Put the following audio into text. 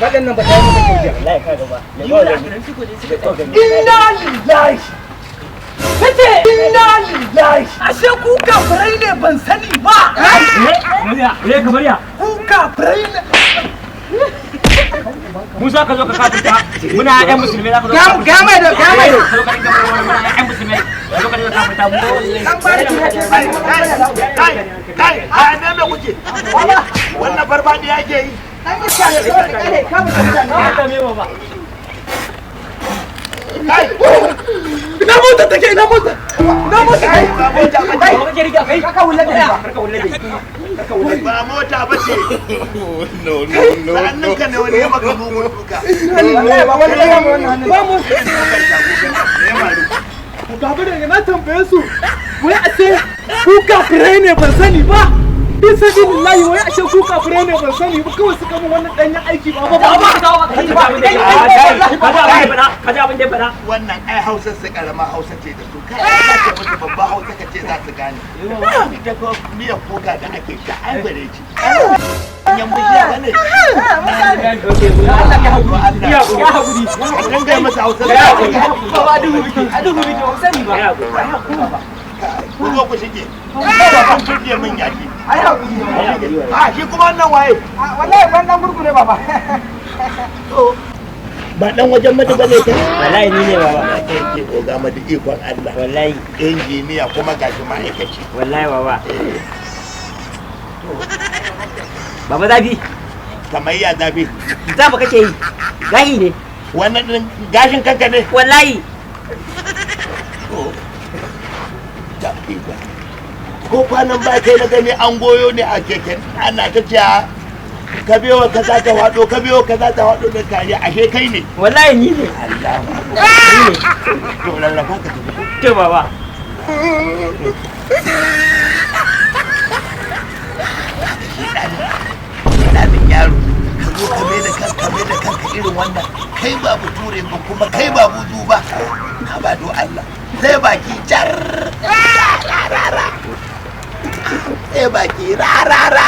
Waɗannan ba ta yi maka kyau. Wallahi ka gaba. Inna lillahi. Kace inna lillahi. Ashe ku kafirai ne, ban sani ba. Eh, kamar ya. Ku kafirai ne. Musa, ka zo ka kafirta muna ƴan musulmai, za ka zo ka Ga mai da ga mai. ka zo ka dinga mana wani, muna ƴan musulmai, ka zo ka dinga kafirta mu. Dan barki ne. Kai, kai, a ne me kuke? Wannan farfadiya ke yi. Dan iska ne kawai, ka kare ka mutane. Kai. Ina mota take? Ina mota? Ina mota? Kai, ba mota ba ce. Ba kake rike kai. Kaka wulla da ba. Karka wulle dai. Karka wulle. Ba mota ba ce. No, no, no. Sa'annin ka ne wani ya maka mugun duka. Wallahi ba wani ya mu wannan hannun. Ba mu. Me ya faru? Baba, daga na tambaye su, wai ashe ku kafirai ne, ban sani ba. Fi sabilillahi, wai ashe ku kafirai ne, ban sani ba. Kawai suka mun wannan danyen aiki, baba, baba. Ka ji abin da ya faɗa. Ka ji abin da ya faɗa. Wannan ai Hausar su karama Hausa ce da su. Kai ka ce musu babba Hausa, ka ce za su gane. Ita ko miyar kuka da ake sha ai bare ci. Yan bishiya ba ne. Allah ka To Allah. Ya hakuri. Ka dinga yi masa Hausa. Ya hakuri. Baba, duhu biki, a duhu biki, ba sani ba. Ya hakuri. Ku zo ku shige. Kun shige min yaki. Ai hakuri. A shi kuma wannan waye? Wallahi wannan gurgu ne, baba. Ba dan wajen mata bane kai. Wallahi ni ne, baba. Kai ke oga mata, ikon Allah. Wallahi. Injiniya kuma gashi ma'aikaci. Wallahi, baba. Baba, zafi. Kamar ya zafi? Zafi kake yi. Gahi ne. Wannan din gashin kanka ne? Wallahi. To, ta ikon. Ko kwanan ba kai na gani an goyo ne a keke, ana ta cewa ka biyo ka za ta waɗo, ka biyo ka za ta waɗo da kariya, ashe kai ne. Wallahi ni ne. Allahu Ni ne. To, rarrafa ka tafi. To, baba. Ɗanin yaro, ka zo ka mai da kanka, mai da kanka irin wannan. Kai ba bature ba, kuma kai ba buzu ba. Ka ba do Allah, sai baki jar ra ra ra, sai baki ra ra ra.